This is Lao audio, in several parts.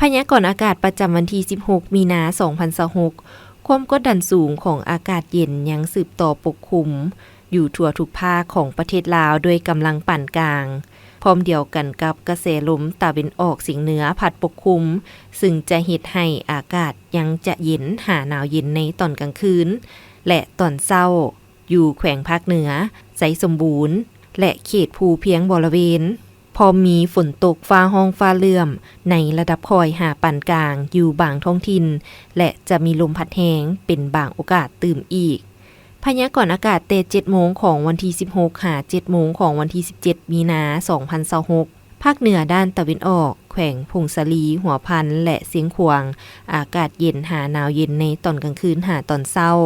ພະຍາກອນອາກາດປະຈຳວັນທີສິບຫົກ ມີນາ ສອງພັນຊາວຫົກ ຄວາມກົດດັນສູງຂອງອາກາດເຢັນຍັງສືບຕໍ່ປົກຄຸມຢູ່ທົ່ວທຸກພາກຂອງປະເທດລາວດ້ວຍກຳລັງປານກາງ, ພ້ອມດຽວກັນກັບກະແສລົມຕາເວັນອອກສຽງເໜືອພັດປົກຄຸມ, ຊຶ່ງຈະເຮັດໃຫ້ອາກາດຍັງຈະເຢັນຫາໜາວເຢັນໃນຕອນກາງຄືນ ແລະ ຕອນເຊົ້າ ຢູ່ແຂວງພາກເໜືອ, ໄຊສົມບູນ ແລະ ເຂດພູພຽງບໍລະເວນ. ພ້ອມມີຝົນຕົກຟ້າຮ້ອງຟ້າເຫຼື້ອມໃນລະດັບຄ່ອຍຫາປານກາງຢູ່ບາງທ້ອງຖິ່ນ ແລະ ຈະມີລົມພັດແຮງເປັນບາງໂອກາດຕື່ມອີກ. ພະຍາກອນອາກາດແຕ່ເຈັດໂມງຂອງວັນທີສິບຫົກ ຫາ ເຈັດໂມງຂອງວັນທີສິບເຈັດ ມີນາ ສອງພັນຊາວຫົກ ພາກເໜືອດ້ານຕາເວັນອອກ, ແຂວງຜົ້ງສາລີ, ຫົວພັນ ແລະ ຊຽງຂວາງ, ອາກາດເຢັນຫາໜາວເຢັນໃນຕອນກາງຄືນຫາຕອນເຊົ້າ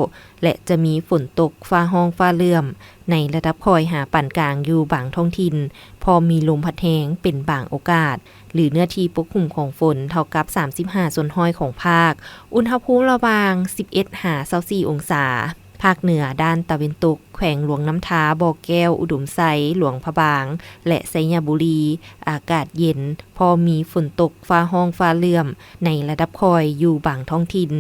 ແລະ ຈະມີຝົນຕົກຟ້າຮ້ອງຟ້າເຫຼື້ອມໃນລະດັບຄ່ອຍຫາປານກາງຢູ່ບາງທ້ອງຖິ່ນ, ພ້ອມມີລົມພັດແຮງເປັນບາງໂອກາດ ຫຼື ເນື້ອທີ່ປົກຄຸມຂອງຝົນເທົ່າກັບສາມສິບຫ້າສ່ວນຮ້ອຍຂອງພາກ, ອຸນຫະພູມລະຫວ່າງສິບເອັດຫາຊາວສີ່ອົງສາ. ພາກເໜືອດ້ານຕາເວັນຕົກ, ແຂວງຫຼວງນ້ຳທາ, ບໍ່ແກ້ວ, ອຸດົມໄຊ, ຫຼວງພະບາງ ແລະ ໄຊຍະບູລີ, ອາກາດເຢັນ, ພໍມີຝົນຕົກ, ຟ້າຮ້ອງ, ຟ້າເຫຼື້ອມໃນລະດັບຄ່ອຍຢູ່ບາງທ້ອງຖິ່ນ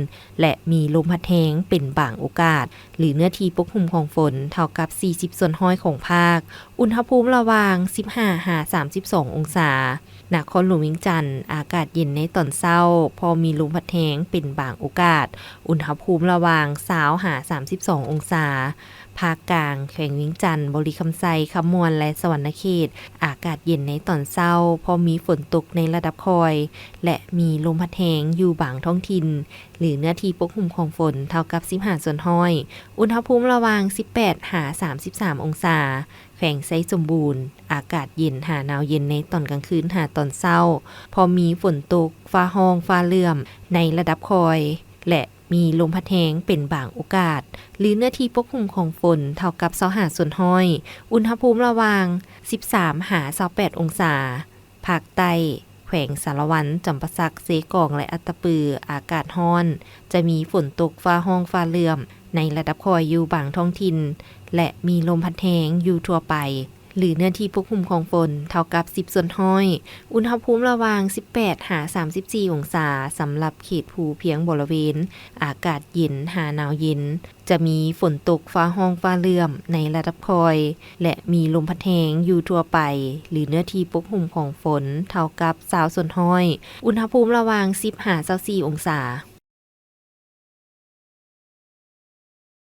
ແລະ ມີລົມພັດແຮງເປັນບາງໂອກາດ ຫຼື ເນື້ອທີ່ປົກຄຸມຂອງຝົນເທົ່າກັບສີ່ສິບສ່ວນຮ້ອຍຂອງພາກ, ອຸນຫະພູມລະຫວ່າງສິບຫ້າຫາສາມສິບສອງອົງສາ. ນະຄອນຫຼວງວຽງຈັນ, ອາກາດເຢັນໃນຕອນເຊົ້າ, ພໍມີລົມພັດແຮງເປັນບາງໂອກາດ, ອຸນຫະພູມລະຫວ່າງຊາວຫາສາມສິບສອງອົງສາ. ພາກກາງ, ແຂວງວຽງຈັນ, ບໍລິຄຳໄຊ, ຄຳມ່ວນ ແລະ ສະຫວັນນະເຂດ, ອາກາດເຢັນໃນຕອນເຊົ້າ, ພໍມີຝົນຕົກໃນລະດັບຄ່ອຍ ແລະ ມີລົມພັດແຮງຢູ່ບາງທ້ອງຖິ່ນ ຫຼື ເນື້ອທີ່ປົກຄຸມຂອງຝົນເທົ່າກັບສິບຫ້າສ່ວນຮ້ອຍ, ອຸນຫະພູມລະຫວ່າງສິບແປດຫາສາມສິບສາມອົງສາ. ແຂວງໄຊສົມບູນ, ອາກາດເຢັນຫາໜາວເຢັນໃນຕອນກາງຄືນຫາຕອນເຊົ້າ, ພໍມີຝົນຕົກ, ຟ້າຮ້ອງ, ຟ້າເຫຼື້ອມໃນລະດັບຄ່ອຍ ແລະ ມີລົມພັດແຮງເປັນບາງໂອກາດ ຫຼື ເນື້ອທີ່ປົກຄຸມຂອງຝົນເທົ່າກັບຊາວຫ້າສ່ວນຮ້ອຍ, ອຸນຫະພູມລະຫວ່າງສິບສາມຫາຊາວແປດອົງສາ. ພາກໃຕ້, ແຂວງສາລະວັນ, ຈຳປາສັກ, ເຊກອງ ແລະ ອັດຕະປື, ອາກາດຮ້ອນ, ຈະມີຝົນຕົກ, ຟ້າຮ້ອງ, ຟ້າເຫຼື້ອມໃນລະດັບຄ່ອຍຢູ່ບາງທ້ອງຖິ່ນ ແລະ ມີລົມພັດແຮງຢູ່ທົ່ວໄປ ຫຼື ເນື້ອທີ່ປົກຄຸມຂອງຝົນເທົ່າກັບສິບສ່ວນຮ້ອຍ, ອຸນຫະພູມລະຫວ່າງສິບແປດຫາສາມສິບສີ່ອົງສາ. ສຳລັບເຂດພູພຽງບໍລະເວນ, ອາກາດເຢັນຫາໜາວເຢັນ, ຈະມີຝົນຕົກ, ຟ້າຮ້ອງ, ຟ້າເຫຼື້ອມໃນລະດັບຄ່ອຍ ແລະ ມີລົມພັດແຮງຢູ່ທົ່ວໄປ ຫຼື ເນື້ອທີ່ປົກຄຸມຂອງຝົນເທົ່າກັບຊາວສ່ວນຮ້ອຍ, ອຸນຫະພູມລະຫວ່າງສິບຫາຊາວສີ່ອົງສາ.